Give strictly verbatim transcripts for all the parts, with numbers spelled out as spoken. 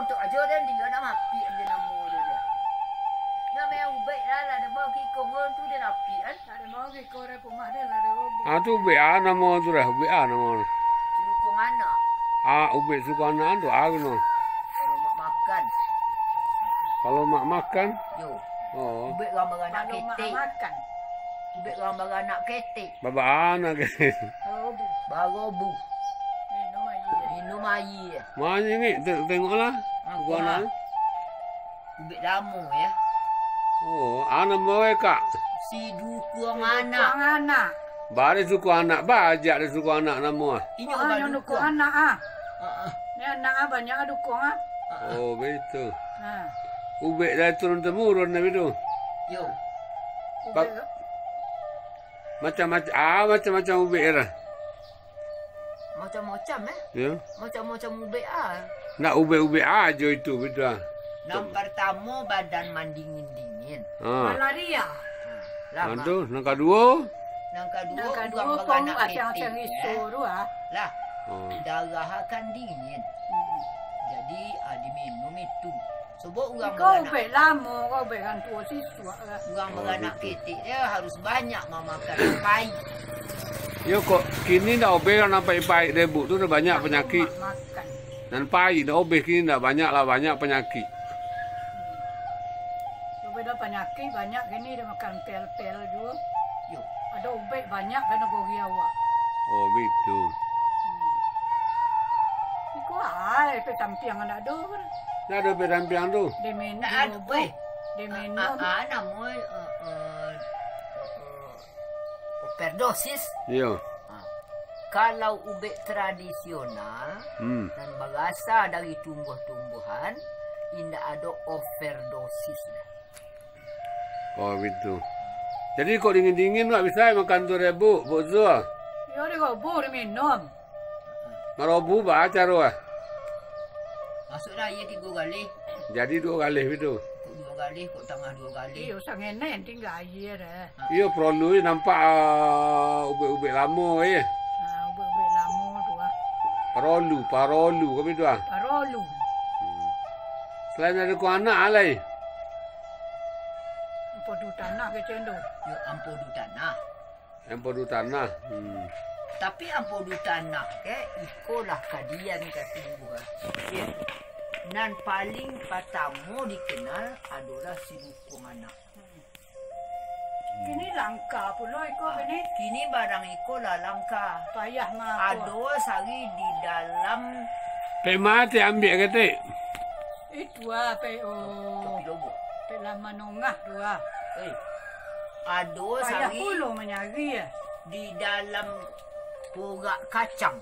Tok ajo den, dia nak mapik dia namo dia, dia. Nak main ubek lah, lah ada bau kikong tu dia nak apik kan? Ada bau kikong dia pun mah dia lah ada bau. Ah, tu ubek ah namo tu dah, ubek ah namo. Sudukung anak. Ah, ubek sudukung anak tu ah kena. Kalau mak makan. Kalau mak makan? Yo. Oh. Ubek urang baranak ketek. Kalau mak makan. Ubek urang baranak ketek. Babaan lagi. Barobu. Barobu. Minum aia. Minum aia. Mana ni? Te-, tengoklah. Ah, bukan ah. Ubek lamo, ya. Oh, anak mau, eh, Kak? Sudukung anak. Sudukung anak. Ba, di sudukung anak, bajak di sudukung anak namo, ah. Inyo ah, ba yang dukung anak, ah. Ah, ah. Ni anak, ah, banyak, ah, dukung, ah. Ah, ah. Oh, begitu. Ha. Ubek dari turun temurun, tapi tu. Yo. Ubek. Macam-macam, ah, macam-macam ubek lah. Macam-macam, eh? Ya. Macam-macam ubek, ah. Nak ubek-ubek ajo itu, betul ah. Nan partamo badan mandingin-dingin. Ha. Malaria. Ha, lah, ah, tu, nan kaduo? Nan kaduo, nan kaduo, urang baranak ketek, eh. Lah. Oh. Darah akan dingin. Hmm. Jadi, ah, diminum itu. Sebab urang baranak. Kau ubek lamo, kau ubek urang tuo sisuak lah. Urang baranak ketek dia harus banyak mamakan pai. Yo, kok kini ndak obeh lah nan paik-paik deh, Bu, tu dah banyak panyakik. Nan paik ndak obeh kini, ndak banyak lah, banyak panyakik. Obeh dah panyakik banyak kini, dah makan pel-pel juo. Yo. Ado ubek banyak ka nagori awak. Oh, bitu. Hmm. Iko ai, pe tampiang ndak ado. Ndak ado pe tampiang tu. Diminum. Ndak ado, weh. Diminum. Ah, ah, ah, namo, eh, eh, eh, overdosis. Iyo. Ah. Kalau ubek tradisional, hmm, nan barasa dari tumbuah-tumbuhan, indak ado overdosis. Oh, bitu. Jadi, kok dingin-dingin, wak bisa makan tu, Rebu, Buk Zul? Iyo, di gobo, diminum. Marobu, ba, caro, ah? Masuaklah aia tigo galeh. Jadi, duo galeh, bitu? Kok duo galeh, kok tangah duo galeh. Iyo, sangenek, tingga aia, dah. Ha. Iyo, parolu, nampak, ah, ubek-ubek lamo, eh. Ha, ubek-ubek lamo tu, ah. Parolu, parolu, kami tu, ah. Parolu. Hmm. Selain dari ko anak, alai? Ampodu tanah kecek tu. Yo, ampodu tanah. Ampodu tanah. Hmm. Tapi ampodu tanah ke, ikolah kadian ka tumbuah. Yo. Nan paling patamo dikenal adolah sudukung anak. Kini langka pulo iko. Ah, kini. Kini barang iko lah langka. Payah mah. Ado sari di dalam. Pek mati ambiak ketek. Itu ah, pek, oh. Kopi lobo. Pek lah manongah tu ah. Eh. Ado sari. Payah pulo manyari, ah. Di dalam porak kacang.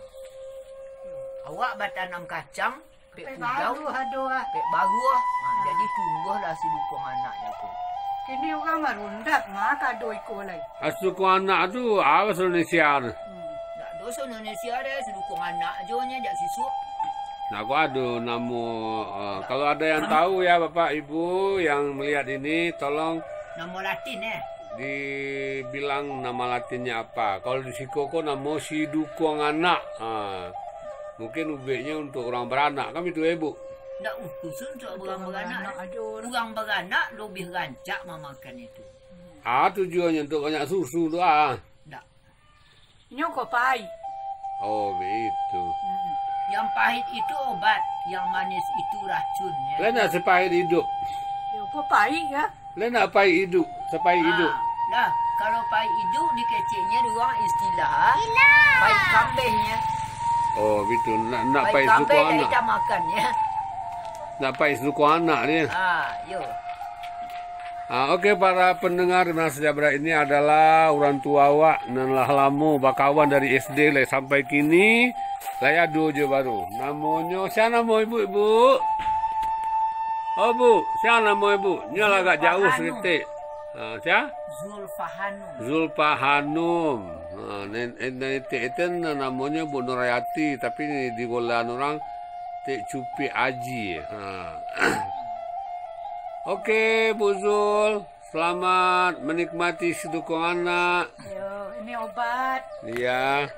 Awak batanam kacang, pek pudau, baruah ado, ah. Pek baruah. Ha, jadi tumbuahlah sudukung anak jago. Kini urang marundak mah kado iko lai. Ah, sudukung anak tu, ah, bahasa Indonesia tu. Hmm. Ndak ado bahasa Indonesia deh, sudukung anak jo nyo jak sisuk. Nah, kok ado namo, ah, kalau ada yang tahu ya, Bapak Ibu yang melihat ini, tolong namo Latin, eh? Dibilang nama Latinnya apa. Kalau di siko ko namo sudukung anak. Ah. Mungkin ubeknyo untuak urang baranak, kan itu, eh, Bu? Ndak khusus untuak urang baranak. Untuak urang baranak ajo. Urang baranak lobih rancak mamakan itu. Ah, tujuannyo untuak banyak susu tu, ah. Ndak. Inyo ko pahik. Oh, begitu. Hmm. Yang pahit itu obat, yang manis itu racun, ya. Lah ndak sapahik iduik? Yo, ko pahik, ya. Lah ndak pahik iduik, sapahik iduik. Ah, lah, kalau pahik iduik dikeceknyo di urang istilah, ah, pahik kambehnyo. Oh, gitu. Ndak, ndak pahik sudukung anak. Pahik kambehnyo dah makan, ya. Ndak pahik sudukung anak dia. Ah, yo. Ah, oke, para pendengar Dengar Saja Berat, ini adalah urang tua awak nan lah lamo bakawan dari S D lai sampai kini. Lai ado jo baru. Namonyo, sia namo ibu, ibu? Oh, Bu, sia namo ibu? Nyo lah agak jauah saketek. Ha, sia? Zulfahanum. Zulfahanum. Ha, nen-, nen-, nenek itu namonyo Bu Nurayati, tapi di golan urang Tek Cupik Aji. Ha. Oke, Bu Zul. Selamat menikmati sudukung anak. Yo, ini obat. Iya.